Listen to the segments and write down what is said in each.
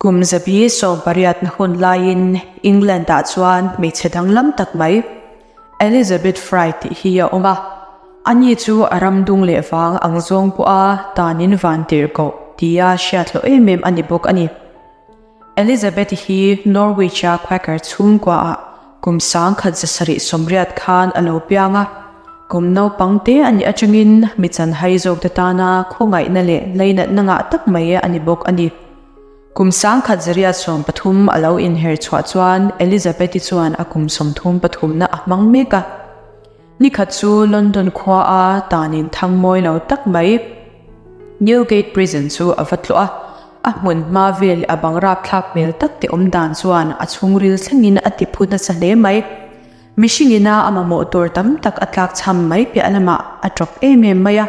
Kum zabi sawmpariatna hun laiin England-ah chuan hmeichhe danglam tak mai, Elizabeth Fry tih hi a awm a. Ani chu a ram dung leh vang ang zawng pawha tanin van tirhkoh tia hriat hlawh em em a ni bawk a ni. Elizabeth hi Norwich-a Quaker chhungkuaah kum 1780 khan a lo piang a. Kum naupang te a nih atangin mi chanhai zawkte tana khawngaihna leh lainatna ngah tak mai a ni bawk a ni. Kum 1913 a lo inher chhuah chuan Elizabeth-i chuan a kum 30 pathumna a hmang mek a. Nikhat chu London khuaa tanin thang mawi lo tak mai Newgate Prison chu a va tlawh a, a hmun hma vel a bang rapthlak hmel tak te awm dan chuan a chhungril thlengin a ti phu nasa hle mai. Mihring ina a mamawh tur tam tak a tlak chham mai piah lamah a tawp em em mai a,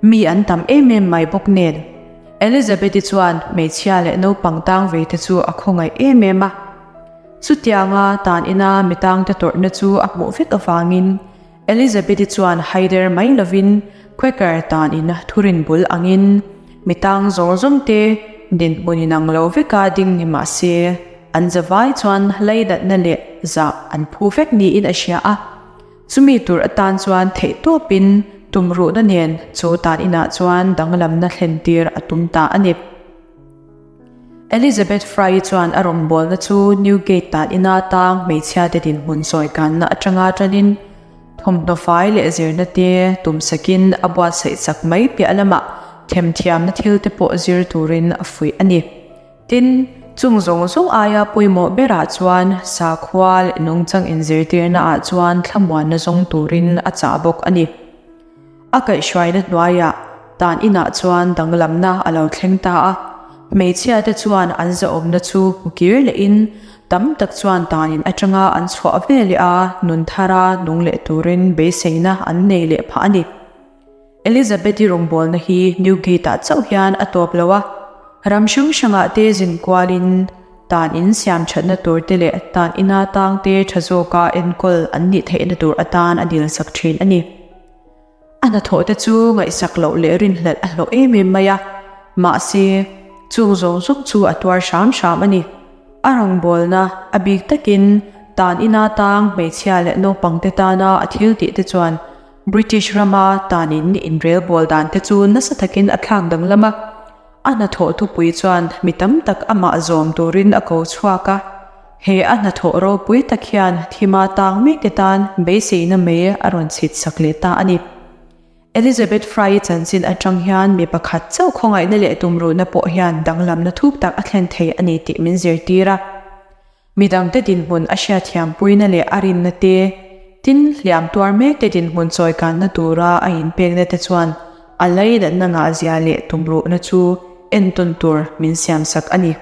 mi an tam em em mai bawk nen. Elizabeth-i chuan hmeichhia leh naupang tang ve te chu a khawngaih em em a. Chutianga tan ina mi tangte tawrhna chu a hmuh vek avangin Elizabeth-i chuan haider mai lovin Quaker tan ina thurin bul angin mi tang zawng zawng te dinhmun inang lo veka ding ni mah se an zavai chuan leidatna leh zah an phu vek niin a hria a. Chumi tur atan chuan theihtawpin tumruhna nen chu tan inah chuan danglamna thlen tir a tum ta a ni. Elizabeth Fry-i chuan a rawngbawlna chu Newgate tan ina tang hmeichhiate dinhmun sawi kanna atanga tanin thawmhnaw fai leh zirna te tumsakin a buatsaih chak mai piah lamah themthiamna thil te pawh zir turin a fuih a ni. Tin, chung zawng zawng aia pawimawh berah chuan sakhua leh nungchang inzirtirna ah chuan thlamuanna zawng turin a chah bawk a ni. A kaihhruaina hnuaiah tan inah chuan danglamna a lo thleng ta a, hmeichhiate chuan an zahawmna chu hmu kir lehin tam tak chuan tan in atanga an chhuah ve leh a, nun thara nung leh turin beiseina an nei leh phah a ni. Elizabeth-i rawngbawlna hi Newgate-ah chauh hian a tawp lo a, ram hrang hrangah te zin kualin tan in siam thatna tur te leh tan ina tangte tha zawka enkawl an nih theihna tur atan a dilsak thin a ni. A hnathawh te chu ngaihsak loh leh rinhlelh a hlawh em em mai a, mahse, chung zawng zawng chu a tuar hram hram a ni. A rawngbawlna, a bik takin tan ina tang hmeichhia leh naupangte tana a thil tih te chuan British rama tanin inrelbawl dan te chu nasa takin a thlak danglam a. A hnathawh thupui chuan mi tam tak amah zawm turin a ko chhuak a. He a hnathawh ropui tak hian thima tang mekte tan beiseina mai a rawn chhit sak leh ta a ni. Elizabeth Fry-i chanchin atang hian mi pakhat chauh khawngaihna leh tumruhna pawh hian danglamna thuk tak a thlen thei a ni tih min zirtir a. Midangte dinhmun a hriatthiampuina leh a rinna te, tin hliam tuar mekte dinhmun chawikanna tura a inpekna te chuan a leidatna ngahzia leh tumruhna chu entawn tur min siamsak a ni.